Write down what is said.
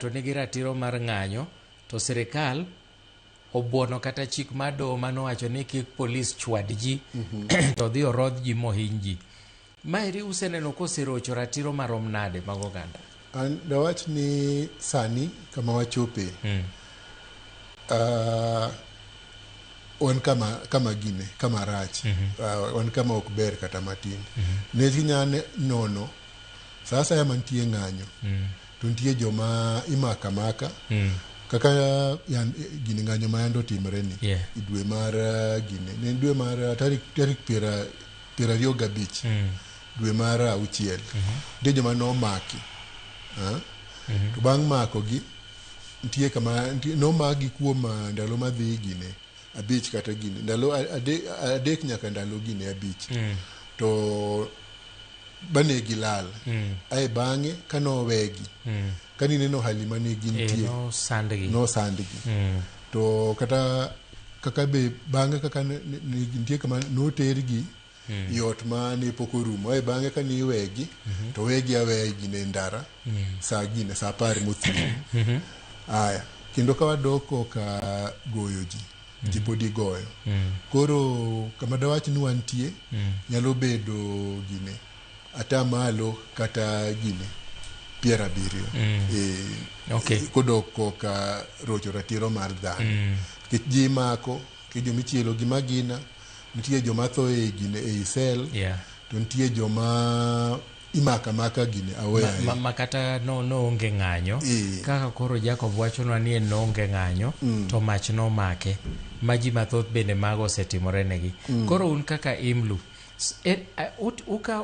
To nigi ratiro mar ng'anyo to sirikal obuono kata chik mar doho manowacho ni kik polis chwad ji to dhi orodh ji mohiny ji. Maeri useneno koserocho ratiro marom nade mag oganda? An dawach ni sani kama wachope wan kama gine kama rach wan kama ok ber kata matin. Nikech inya nono sa asaya mantie ng'anyo to nitie joma imako amaka kaka yan, gini ng'anyo ma yande otimre ni e dwe mar gine ne en dwe mar tarik 25 dwe mar auchiel. Nitie joma nomaki to bang' makogi nitie kama nomakgi kuom ndalo madhi gine abich kata gine ndalo adek nyaka ndalo gine abich to bane gilal. Ae bang'e kanowegi kanineno hali mane gintie nosandgi. Nosandgi. To kata kaka be bang'e kaka nitie kama notergi i ot ma ne pok orumo. Ae bang'e kane iwegi to wegi aweya gine ndara saa gine saa 10 mothiri. Aya kendo ka wadok koka goyo ji ji pod igoyo. Koro kama dawach ni wantie nyalo bedo gine atamalo kata gine 70 kodok koka rocho ratiro mar dhano. Nikech ji imako, nitie joma ichielo gi magina, nitie joma tho e gine ei sel, to nitie joma imako amaka gine aweya. Ma kata no noonge ng'anyo kaka koro Jacob wachonwa ni en noonge ng'anyo to mach nomake ma ji mathoth bende mago osetimore negi. Koro un kaka IMLU uka